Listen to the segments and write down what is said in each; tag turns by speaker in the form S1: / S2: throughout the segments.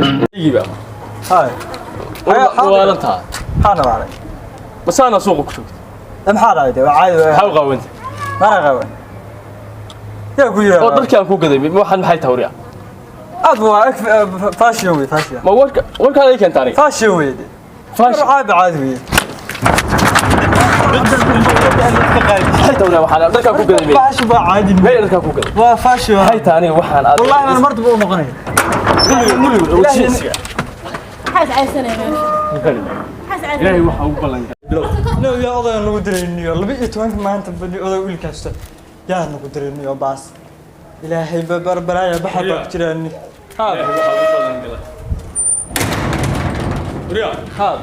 S1: Igiba.
S2: Hay.
S1: Waalantaa.
S2: Maxaa nabaalay?
S1: Masaana suuqa ku joogta.
S2: Maxaa dhacay dee? Waa caadi waa.
S1: Maxaa u qaawanta?
S2: Mana qaban. Yaa ku yidhaahdaa?
S1: Oo dharkii aan ku gaday waxaan maxay tahay wariya?
S2: Aad waa fashion wey, fashion.
S1: Ma warka warkaad ay keenta aniga?
S2: Fashion wey dee.
S1: Fashion.
S2: Caadi caadi wey.
S1: Maxay tahay wariya waxaan dharkaan ku gaday?
S2: Fashion waa caadi.
S1: Meel dharkaan ku gaday.
S2: Waa fashion.
S1: Maxay tahay aniga waxaan aad?
S2: Wallahi man martaba u noqonaya.
S1: Guriga.
S3: Maxaa is caysanaya meesha? Maxaa is caysanaya?
S1: Ilaahay waxa ugu ballan.
S2: No, yaa odayan lagu dirayniyo 12 maanta bani oday wiilkaasta yaa nagu dirayniyo baas ilaahay barbaraaya baxa baa ku jiraani.
S1: Ilaahay waxa ugu ballan galay. Wariya.
S2: Haad.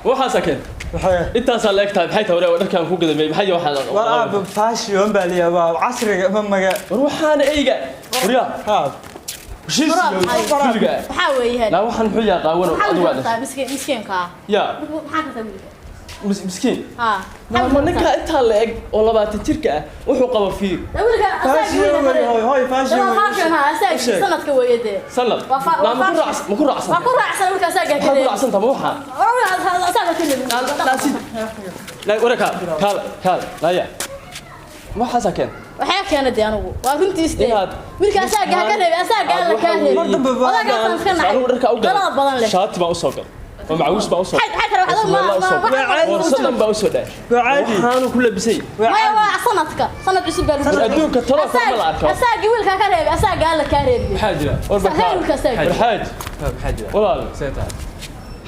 S1: Waxaas keenta.
S2: Waxay
S1: Intaasaa la eg tahay maxay tahay wariya dharkaan ku gaday maxay waxaan?
S2: War aab fashion baa liya waa casriga ma maga.
S1: War waxaan eyga. Wariya.
S2: Haad.
S1: Heshiis guriga.
S3: Maxaa weeyaan?
S1: La waxaan muxuu yaa qaawan
S3: Maxaa
S1: adigu
S3: wiilka
S1: waa
S3: qabtaa miskiinka ah?
S1: yaa
S3: Maxaa qabtaa wiilka?
S1: miskiin.
S3: Haa.
S1: Ma ninka intaa la eg oo 20 jirka ah wuxuu qaba fiir.
S3: Wiilka
S2: Fashion wey, hoy hoy fashion
S3: waa
S2: wey.
S3: fashion ha asaag
S2: Sheeg.
S3: sanadka weeye dee.
S1: Sanad.
S3: Waa
S1: Ma
S3: waa
S1: ku raacsan ma ku raacsan.
S3: Waa ku raacsan wiilka asaaga
S1: Ma ku
S3: kale.
S1: raacsan tama waxaan.
S3: Asaaga kale.
S1: La warka kaal kaal la ya. Waxaas keen.
S3: Waxaa keenay dee anigu. Waa runtiis dee.
S1: Inaad-
S3: Wiilka asaaga ha ka reebay asaaga alla kaa reebay.
S2: Mar dambe baa-
S3: Odagaasaan iska nacay.
S1: Anigu dharka u galay.
S3: Dalada badan leh.
S1: Shaati baa u soo galay. Oo macawiis baa u soo.
S3: Xay xay kale waxaad ma
S1: Boorsadan baa u soo dhaay.
S2: Waa caadi.
S1: Waxaanu ku labisay.
S2: Waa
S3: maya
S2: caadi.
S3: waa sanadka sanad cusub baa lagu
S1: War adduunka talo kale ma la arko.
S3: asaagii wiilka ka reebay asaaga alla kaa reebay.
S4: Maxaa jira?
S1: War
S3: Sahay wiilka asaag.
S1: War xaaj.
S4: Maxaa jira?
S1: Walaal.
S4: See tahay?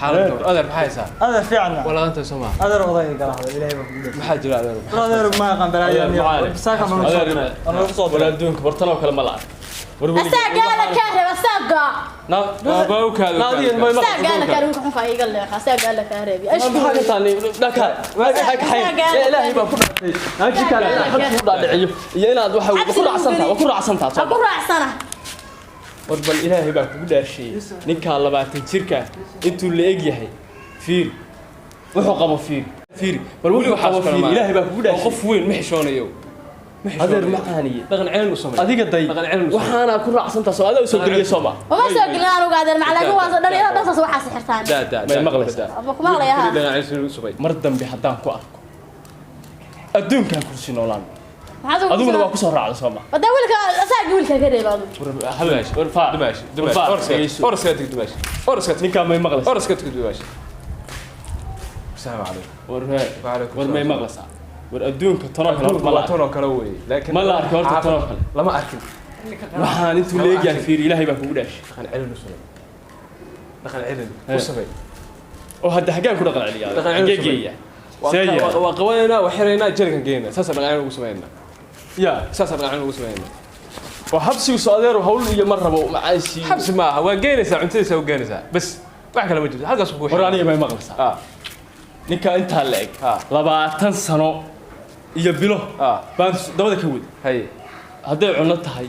S4: Xaalad gabadh. Adeer maxaa haysaa?
S2: Adeer fiicna.
S4: Walaanta soo maaha.
S2: Adeer odayga gala hadal ilaahay baa kugu dhigay.
S4: Maxaa jira adeer?
S2: Adeer ma aqaan balaaya
S1: Adeer macaali.
S2: saaka ma nagu soo
S1: Adeer
S2: diray. Waa nagu soo
S1: War
S2: diray.
S1: adduunka war talo kale ma la arko. War weligeed.
S3: Asaaga alla kaa reebay asaaga.
S1: Na
S4: Waa u kaado.
S1: Na adiga ma
S3: Asaaga alla kaa reebay wiilka xunka iga leexa asaaga alla kaa reebay.
S1: maxaa ka taani dhaka waxay ka xayn ilaahay baa ku dhaartay naagti kale inaad xabsi ku dhaadhiciyo iyo inaad waxa ku raacsantaa waa ku raacsantaa
S3: Ha ku raacsana.
S1: War bal ilaahay baa kugu dhaarsheeyey ninkaa 20 jirka intuu la eg yahay fiir wuxuu qabo fiir fiir bal wuxuu qabo fiir ilaahay baa kugu
S4: Waa
S1: dhaarsheeyey
S4: qof weyn ma xishoonayo. Ma xishoonayo.
S1: Adeer macaaniye
S4: Dhaqan celin u samee.
S1: Adiga day
S4: Dhaqan celin u samee.
S1: Waxaana ku raacsantaa soo adaa u soo geliyay soo ma
S3: Uma soo gelin anigu adeer macalaakin waa soo dhan ilaa dhantaas waxaa sixirtaan.
S4: Da da.
S1: May maqlaysaa?
S3: Ama ku maqlayaa ha.
S4: Dhaqan celin u samee.
S1: Mar dambe haddaan ku arko adduunkaan kursi noolaan.
S3: Maxaad ugu
S1: Adiguna waa ku soo raacda soo ma.
S3: Wadaa wiilka asaaga wiilka ka reebay adigu.
S4: Dumaash.
S1: War faa.
S4: Dumaash. Dumaash.
S1: War faa.
S4: Orska. Orska tag dumaash. Orska tag.
S1: Ninkaa may maqlaysaa?
S4: Orska tag dumaash. Assalaamu calaykum.
S1: War hee.
S4: Wa calaykum
S1: War may
S4: salaam.
S1: maqlaysaa? War adduunka tanoo kale horta ma la
S4: Waa
S1: arko.
S4: tan oo kale weeye. Laakiin
S1: Ma la arkin horta tan oo kale.
S4: Lama arkin.
S1: Waxaan intuu leegyahay fiir ilaahay baa kugu dhaashay.
S4: Dhaqan celin u samee. Dhaqan celin
S1: Hee.
S4: u samee.
S1: Oo hadda xaggeen ku dhaqan celiyaa?
S4: Dhaqan celin
S1: Xaggee
S4: u samee.
S1: geeyaa? See yeelaa?
S4: Waa qabanaynaa, waa xiraynaa, jerikan geynaa. Saasaan dhaqan celin ugu sameynaa.
S1: Yaa.
S4: Saasaan dhaqan celin ugu sameynaa.
S1: Oo habsigu soo adeer hawl iyo ma rabo macaansi.
S4: Xabsi maaha, waa geynaysaa, cuntadiisa u geynaysaa. Bas, wax kale ma jirto. Halkaas ku
S1: War aniga may maqlaysaa?
S4: Ah.
S1: Ninka intaa la eg
S4: Ah.
S1: 20 sano iyo bilo
S4: Ah.
S1: baan dabada ka waday.
S4: Haye.
S1: Hadday cunno tahay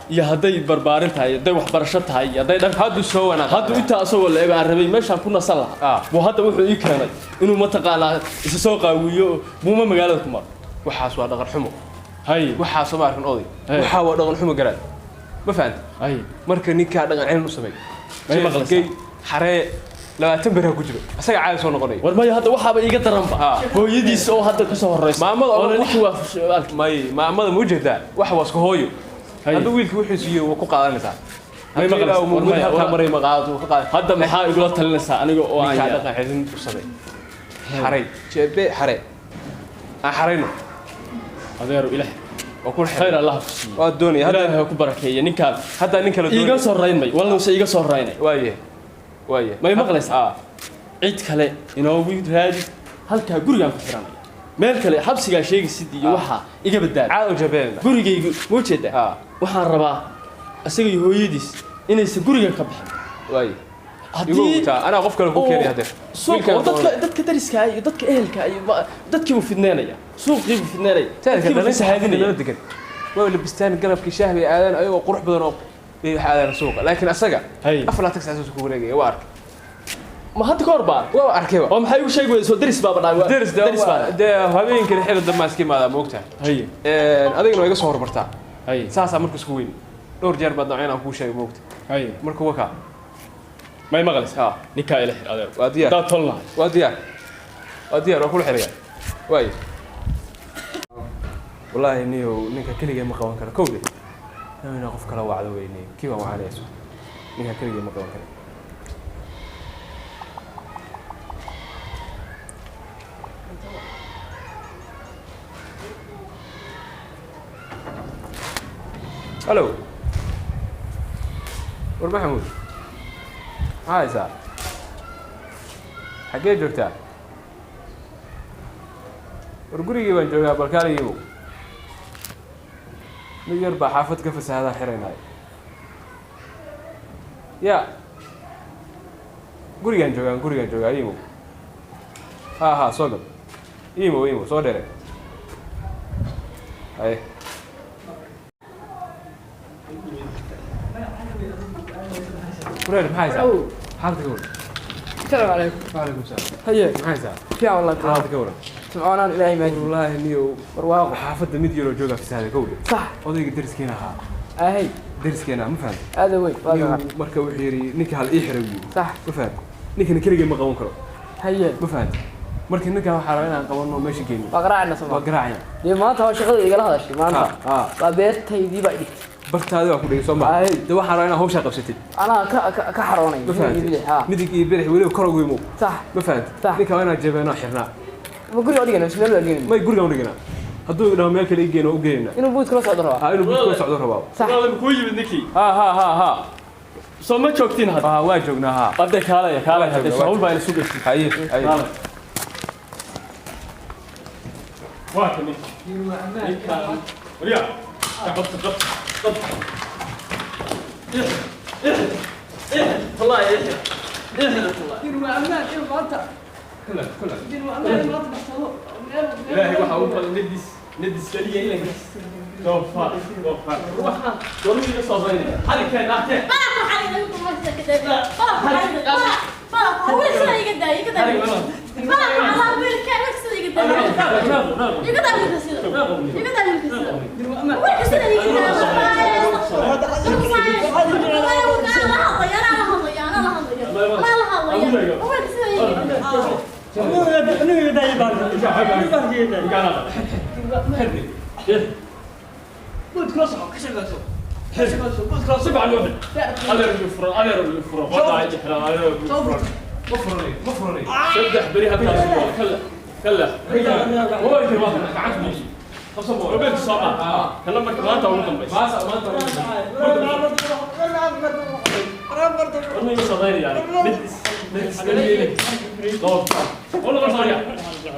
S1: iyo hadday barbaarin tahay hadday waxbarasho tahay iyo hadday dhar
S4: Hadduu soo wanaag.
S1: Hadda intaa asagoo la eg aan rabay meeshaan ku nasan lahaa.
S4: Ah.
S1: Buu hadda wuxuu ii keenay inuu mataqaanaa isa soo qaawiyo buuma magaalada ku maro.
S4: Waxaas waa dhaqan xumo.
S1: Hay.
S4: Waxaas ma arkin oday.
S1: Haye.
S4: Waxaa waa dhaqan xumo garaad. Ma fahantay?
S1: Hay.
S4: Marka ninkaa dhaqan celin u sameey.
S1: May maqlaysaa?
S4: Gey, xaree 20 beri ha ku jiro. Asaga caadi soo noqonaya.
S1: War maya hadda waxaaba iiga daranba
S4: Ah.
S1: hooyadiis oo hadda kasoo horeysa.
S4: Maamada oo-
S1: oo ninkii waa
S4: May maamada ma ujeedaa? Wax waa isku hooyo.
S1: Haye.
S4: Hadduu wiilka wuxuu siiyo waa ku qaadanaysaa.
S1: May maqlaysaa? War maya,
S4: Halkaa maray ma qaadato, wuu ka qaadan.
S1: Hadda maxaa igula talinaysaa aniga oo aan
S4: Ninkaa
S1: yaa
S4: dhaqan celin u samee. Xaray. Jeebe xare. Aan xarayno.
S1: Adeero ilaah
S4: Waa ku
S1: khayr
S4: xeray.
S1: Allah ku siiyo.
S4: Waa doonaya.
S1: Ilaahay
S4: Hadda
S1: ha ku barakeeye ninkaan.
S4: hadda nin kale
S1: Iiga
S4: doonaya.
S1: soo rayn may walna use iiga soo raynay.
S4: Waaye. Waaye.
S1: May maqlaysaa?
S4: Ah.
S1: Cid kale inoogu raadi halkaa gurigaan ku xiranaya meel kale xabsigaa sheegaysid iyo waxaa iga badbaadi.
S4: Caad u jabeena.
S1: Gurigaygu ma ujeedaa?
S4: Ah.
S1: Waxaan rabaa isaga iyo hooyadiis inaysan guriga ka bixin.
S4: Waaye. Igu
S1: Haddii
S4: wataa. Anaa qof kale ku keenaya haddeer.
S1: Suuq
S4: Wiilkaan
S1: oo dadka
S4: doonaya.
S1: Dadka dariska iyo dadka ehelka iyo dadkiibuu fidneynaya suuqiibuu fidneynaya
S4: Taarika
S1: dadkiibuu
S4: dhalinta
S1: fasahaadinaya.
S4: nala degan. Waa labistaan galabkii shaah bay aadaan ayagoo qurux badan oo bay wax aadaan suuqa. Laakiin asaga
S1: Hay.
S4: 24 saac ku wareegaya waa arkay.
S1: Ma hadda ka hor baa?
S4: Waa arkay
S1: Oo maxay igu sheegi weyday soo daris baaba dhahay
S4: Daris
S1: daris baa.
S4: dee habeenkii xilli dambe iska imaadaa ma ogtahay.
S1: Haye.
S4: Adigana waa iga soo hormartaa.
S1: Haye.
S4: Saasaa marka isku weyn. Dhowr jeer baad nooceen aan kuu sheegay ma ogtahay.
S1: Haye.
S4: Marka wakaa.
S1: May maqlaysa?
S4: Ha.
S1: Ninkaa ila xir adeer.
S4: Waa diyaar.
S1: Daa tol lahay.
S4: Waa diyaar, waa diyaar, waa kula xiraya. Waay, wallaahi niyow, ninka keligay ma qaban karo. Kowde inaa qof kala wacdo weyne, kii baan wacanayso. Ninka keligay ma qaban karo. Halo, war Maxamuud, maxaa haysaa? Xaggee joogtaa? War gurigii baan joogaa, balkaaligiibu mid yar baa xaafad ka fasahadaan xiraynaay. Ya, gurigaan joogaan, gurigaan joogaa. Imow, ha ha, soo gal. Imow, imow, soo dheere. Haye. Kureer, maxaa haysaa? Xaalada ka waran?
S5: السلام عليكم.
S4: Wacalaykum salaam.
S5: هيا.
S4: Maxaa haysaa?
S5: في والله.
S4: Xaalada ka waran?
S5: سمعونان إلهي ما
S4: Wallaahi niyow,
S5: barwaaqo.
S4: Xaafadda mid yaroo joogaa fasahada, kowdhe.
S5: صح.
S4: Odayga deriskeena ahaa.
S5: أهي.
S4: Deriskeena, ma fahamtay?
S5: هذا وين؟
S4: Niyow, marka wuxuu yidhi ninka hal ii xiray buu yidhi.
S5: صح.
S4: Ma fahamtay? Ninkana keligay ma qaban karo.
S5: هيا.
S4: Ma fahamtay? Marka ninkan waxaa rabaa inaan qabanno, meesha geyno.
S5: وقرعنا
S4: Waa
S5: سمع.
S4: garaacaya.
S5: دي ما أنت هو شغل يقول هذا الشيء ما
S4: Ha.
S5: أنت.
S4: Ha.
S5: وبيرتي بقى.
S4: Bartaadi waa ku dhigay, soo ma?
S5: Ay.
S4: De waxaa rabaa inaad hawshaa qabsatid.
S5: أنا ك ك كحروني.
S4: Ma fahamtay?
S5: ها.
S4: Midig iyo bidix weliba kor ugu imow.
S5: صح.
S4: Ma fahamtay?
S5: Sax.
S4: Ninka waa inaan jabeenoo xirnaa.
S5: ما قولي أدينا مش ملو أدينا.
S4: May, gurigaan u dhiganaa. Hadduu idhaho meel kale ii geyn, waa u geynaa.
S5: إنه بوت كلاس أدرى.
S4: Ha, inuu buudka la socdo rabaa.
S5: صح.
S1: Walaal, kuu yimid ninkii.
S4: Ha ha ha ha.
S1: Soo ma joogtiin hadda?
S4: Ha, waa joognaa, ha.
S1: Hadda kaalaya, kaalaya. Hadda
S4: Waa
S1: hawl baa ina sugaysa.
S4: Haye, haye.
S1: Kaalaya. Waa kan ninka. Ninkaan. Waryaa. Qabta, qabta, qabta. Ixir, ixir, ixir. Wallaahi ixir. Ixir, wallaahi.
S4: Kula kula.
S1: Ilaahay waxaa u badan nidis, nidis kaliya ilankiis. Doofaar, doofaar. Waxaan goormuu iga soo raynaya? Xalikeen, arkeen.
S2: Aniga daay baan.
S4: Ma furanay, ma furanay.
S1: Saddex beri halkaas ku wada. Kalla, kalla. Waa intii waa gacanta muusi. Qabso boo. Roberto soo qaad. Kalla marka maanta ugu dambaysa.
S4: Maasa maanta ugu dambaysa.
S1: Warma iga soo daynaya aniga. Mid is, mid is kaliya ilankiis. Doofaar. Oo noqon sorry.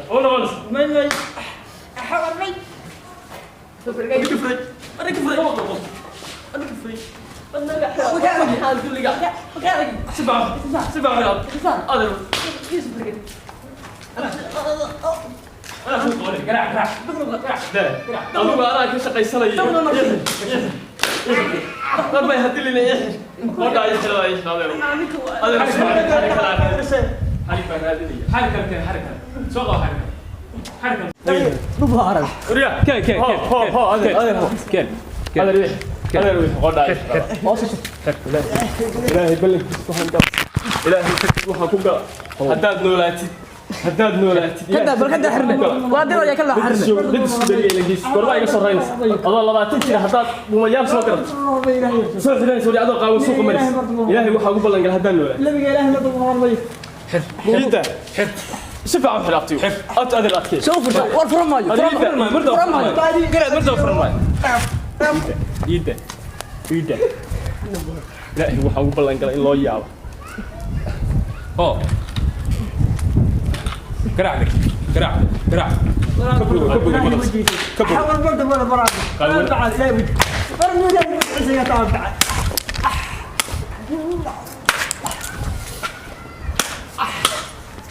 S1: Oo noqon.
S2: May may.
S1: Sibac, sibac riyaad. Adeer. Anaa kuu qabanay.
S4: Garaac, garaac.
S1: Adigu anaa ka shaqaysanaya. Darbay hadilina ixir. Qodhaa ixir, ixir adeer. Adeer sibac, xarig kala raadinaya. Xarig baan raadinaya.
S4: Xarig kale keen, xarig kale. Soo qabo xarig kale. Xarig kale.
S1: Waryaa.
S4: Keen, keen, keen.
S1: Ho, ho, adeer, adeer, ho.
S4: Keen.
S1: Adeer wix. Adeer wix, qodhaa ixir. Ilaahay ballankiisa waxaan gala. Ilaahay tagtiisa waxaan ku gala. Haddaad noolaatid, haddaad noolaatid.
S5: كذا بل كذا حرنا وادي ويا كلا حرنا.
S1: Gorbaa iga soo raynaysa adoo 20 jira haddaad buumayaal soo garato, soo xidhanaysa wali adoo qaawan suuqa maraysa. Ilaahay waxaa ugu ballan gala haddaan noolaa.
S2: Nabiga Ilaahay ma dulqaadan.
S1: Xidda si fiican u xidhaabtiyo ad adeer adkee.
S5: شوف ورفرم مايو.
S1: Furan maayo, marda furan maayo. Garaad, marda furan maayo. Iida, iida. Ilaahay waxaa ugu ballan gala in loo yaabo.
S4: Oo. Garaac, garaac, garaac. Ka bogo, ka bogo, ka bogo.
S2: حاول برضه ولا برا. بعد لا وجه. برا لا وجه بعد.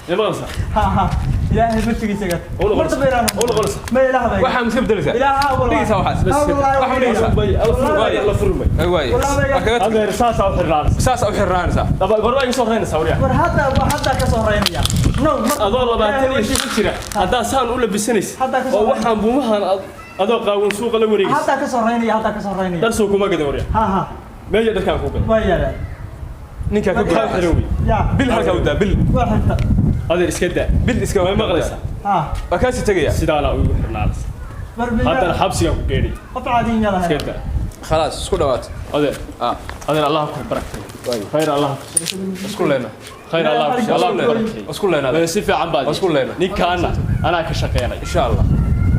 S1: Ma maqlaysaa?
S2: ها ها. إلهي برتقي سقط.
S1: Oo noqonaysa.
S2: مرت بيران.
S1: Oo noqonaysa.
S2: ما إله بيران.
S4: Waxaa mise bedelaysaa?
S2: إله والله.
S4: Dhigaysaa waxaas.
S1: Bas.
S4: Waxaa ma dhigaysaa?
S1: Alla furi maayo, alla furi maayo.
S4: Ay, waaye.
S2: Wallaahi
S4: Waa kaga tag.
S1: Adeer saasaa u xirnaanaysa.
S4: Saas u xirnaanaysaa.
S1: Daba gorbaa iga soo raynaysaa waryaa.
S2: war hadda hadda ka soo reynaya. No,
S1: Adoo 25 jira haddaa saan u labisanaysa
S2: Haddaa ka soo
S1: oo waxaan buumahan adoo qaawan suuqa la wareegaysa.
S2: Hadda ka soo reynaya, hadda ka soo reynaya.
S1: Dharsoo kuma gadan waryaa.
S2: Ha ha.
S1: Meeya dharkaan kuu gadan?
S2: Waa yaalaan.
S4: Ninkaa ka
S1: Maxaa
S4: goy.
S1: xiran wey?
S2: Yaa.
S4: Bil halkaa u daa, bil.
S2: Waa xirta.
S1: Adeer, iska daa.
S4: Bil iska.
S1: Way maqlaysaa?
S2: Haa.
S4: Waa kaasii tegaya.
S1: Sidaana ugu xirnaanaysa.
S2: War biyaa.
S1: Haddana xabsigaan ku geenay.
S2: Qof caadi miyaa lahayn?
S1: Iska daa.
S4: Khalaas, isku dhawaat.
S1: Adeer.
S4: Ah.
S1: Adeer, Allah ku barakeeyo. Khayr Allah ku
S4: Isku leena.
S1: Khayr Allah ku Allah ku barakeeyo.
S4: Isku leena.
S1: Si fiican baad.
S4: Isku leena.
S1: Ninkaana anaa ka shaqeynay.
S4: Insha Allah.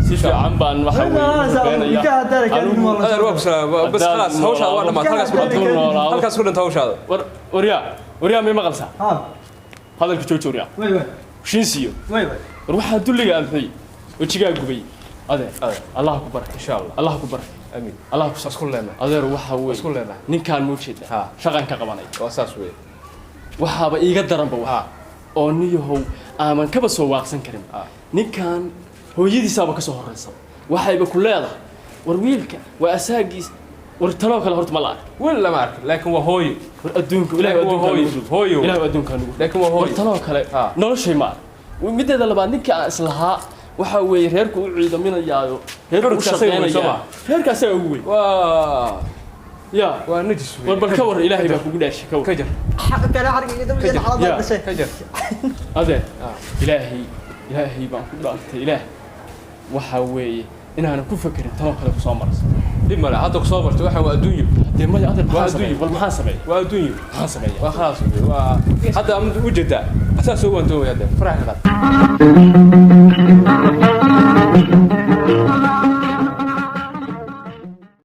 S1: Si fiican baan waxa weeye.
S2: Ilkaha haddaana kaadin waa la
S4: Adeer, waa ku salaam. Bas khalaas, hawshaada waa dhamaatay. Halkaas ku
S1: Hadduu
S4: dhintay.
S1: noolaado.
S4: Halkaas ku dhintay hawshaada.
S1: War waryaa, waryaa, may maqalsaa?
S2: Haa.
S1: Hadalka jooji, waryaa.
S2: Way way.
S1: Heshiin siiyo.
S2: Way way.
S1: War waxaa dulliga amxiyey wejigaa gubay. Adeer, Allah ku barakay.
S4: Insha Allah.
S1: Allah ku barakay.
S4: Amiin.
S1: Allah ku
S4: Isku leena.
S1: Adeer, waxa weeye
S4: Isku leena.
S1: ninkaan muu jeeda
S4: Ha.
S1: shaqan ka qabanay.
S4: Waa saas weeye.
S1: Waxaaba iiga daranba wax
S4: Ha.
S1: oo niyahow aaman kaba soo waaqsan karin.
S4: Ha.
S1: Ninkan hooyadiisaaba ka soo horraysa, waxayba ku leedahay war wiilka waa asaagiis. War taloo kale horta ma la ark.
S4: Wiil lama arkin, laakiin waa hooyo.
S1: War adduunka ilahay
S4: Laakiin waa
S1: adduunka
S4: hooyo.
S1: nugu rido.
S4: Hooyo.
S1: Ilaahay adduunka nugu rido.
S4: Laakiin waa
S1: War
S4: hooyo.
S1: taloo kale
S4: Ha.
S1: noloshay ma ark. Mideeda labaad, ninka aan islahaa waxa weeye reerku u ciidaminayaayo, reerku u
S4: Reerka asaga weyn, soo
S1: shaqeynaya,
S4: ma?
S1: reerka asaga ugu weyn.
S4: Waa
S1: ya
S4: waa najis weeye.
S1: War bal ka war, ilaahay baa kugu dhaashay, ka war.
S4: Ka jar.
S5: Xaq kale xarga iga dambeeya xaalad
S1: Ya.
S5: dhashay.
S4: Ka jar.
S1: Adeer, ilaahay, ilaahay baan ku dhaartay, ilaah waxa weeye inaanan ku fekerin tanoo kale kusoo marayso.
S4: Dhib male, hadda ku soo bartay, waxa waa adduunyo.
S1: Dee maya adeer,
S4: Waa
S1: maxaan sameeyey?
S4: adduunyo.
S1: Bal maxaan sameeyey?
S4: Waa adduunyo.
S1: Maxaan sameeyey?
S4: Waa khalaas weeye. Waa hadda ama u jeedaa. Asaas soo waantoobay hadda. Farax ka qaad.